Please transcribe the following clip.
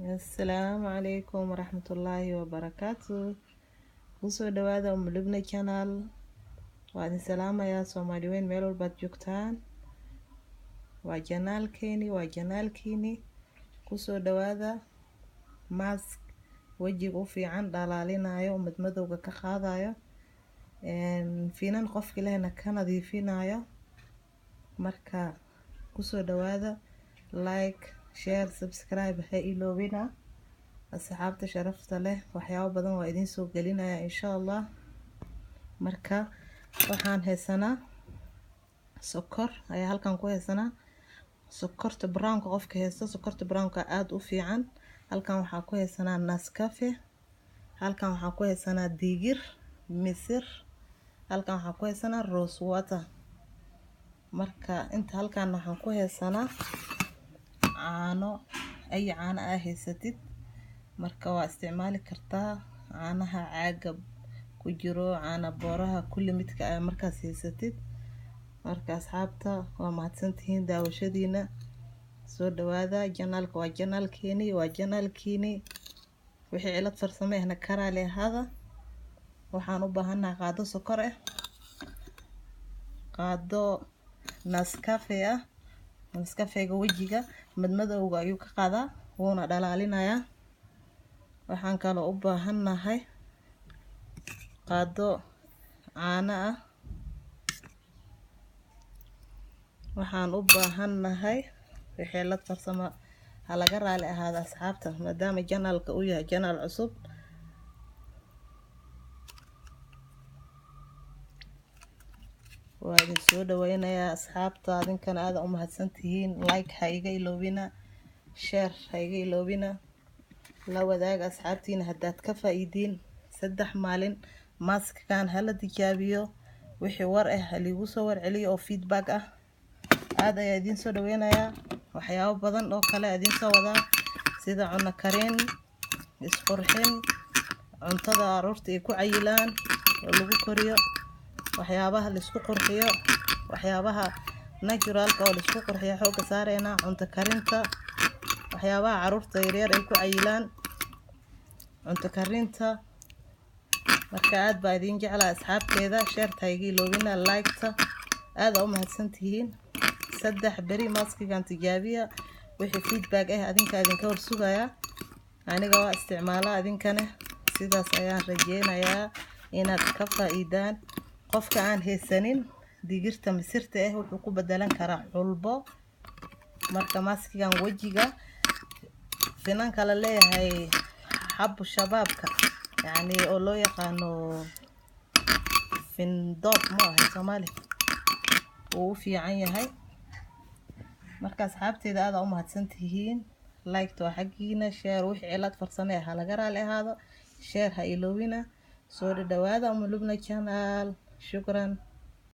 Assalaamu calaykum waraxmatullaahi wabarakaatu. Kusoo dhawaada Umulubna Channel. Waa idin salaamayaa Soomaali weyn meel walbaad joogtaan. Waa janaalkeeni, waa janaalkiini. Kusoo dhawaada mask wejiga u fiican, dhalaalinayo, madmadowga ka qaadayo, finan qofki lehna ka nadiifinayo. Marka kusoo dhawaada, like, share, subscribe ha iloobina. Asxaabta sharafta leh, waxyaabo badan waa idiin soo gelinaya insha Allah. Marka waxaan haysanaa sokor ayaa halkan ku haysanaa, sokorta brownka. Qofka haysta sokorta brownka aada u fiican. Halkan waxaa ku haysanaa Nescafe, halkan waxaa ku haysanaa digir misir, halkan waxaa ku haysanaa rose water. Marka inta halkan waxaan ku haysanaa caano, ay caano aa haysatid marka waa isticmaali kartaa, caanaha caaga ku jiro, caana booraha, kulli midka aa markaas haysatid. Marka asxaabta, waa mahadsantihiin daawashadiina. Soo dhawaada janaalka, waa janaalkeeni, waa janaalkiini. Wixii cilad farsamo ahna karaali ahaada. Waxaan u baahannahay qaado sokor ah, qaado Nescafe ah. Nescafega wejiga madmadowga ayuu ka qaadaa, wuuna dhalaalinayaa. Waxaan kaloo u baahannahay qaado caano ah. Waxaan u baahannahay wixii cilad farsamo ha laga raali ahaada asxaabta, maadaama janaalka uu yahay janaal cusub. Waa idin soo dhaweynayaa asxaabta, adinkana aada u mahadsantihiin. Like ha iga iloobina, share ha iga iloobina, la wadaaga asxaabtiina haddaad ka faa-iidiin. 3 maalin maskkan hala tijaabiyo, wixii war ah haliigu soo warceliyo oo feedback ah. Aada ayaa idiin soo dhaweynayaa. Waxyaabo badan oo kale idiin soo wadaa, sida cuno karin, isqurxin, cuntada aroorta ay ku cayilaan oo lagu koriyo, waxyaabaha laisku qurxiyo, waxyaabaha naturalka oo laisku qurxiyo xoogga saareynaa, cunto karinta, waxyaabaha caruurta yaryar ay ku cayilaan, cunto karinta. Marka aada baa idiin jeclaa asxaabteeda. Shareta ha iga iloobina, like-ta. Aada u mahadsantihiin. 3 beri maskigan tijaabiya, wixii feedback ah adinka idinka horsugayaa. Aniga waa isticmaalaa, adinkana sidaas ayaan rajeynayaa inaad ka faa-iidaan. Qofka aan haysanin digirta misirta ah wuxuu ku bedelan karaa xulbo. Marka maskigan wejiga finanka la leeyahay, xabu shabaabka yacni oo loo yaqaano findoob, ma ahay Soomaali, wuu u fiican yahay. Marka asxaabteeda, aada u mahadsantihiin. Like waa xaggiina, share. Wixii cilad farsame ah ha laga raali ahaado. Share ha iloobina. Soo dhadhawaada Umulubna Channel. Shukran.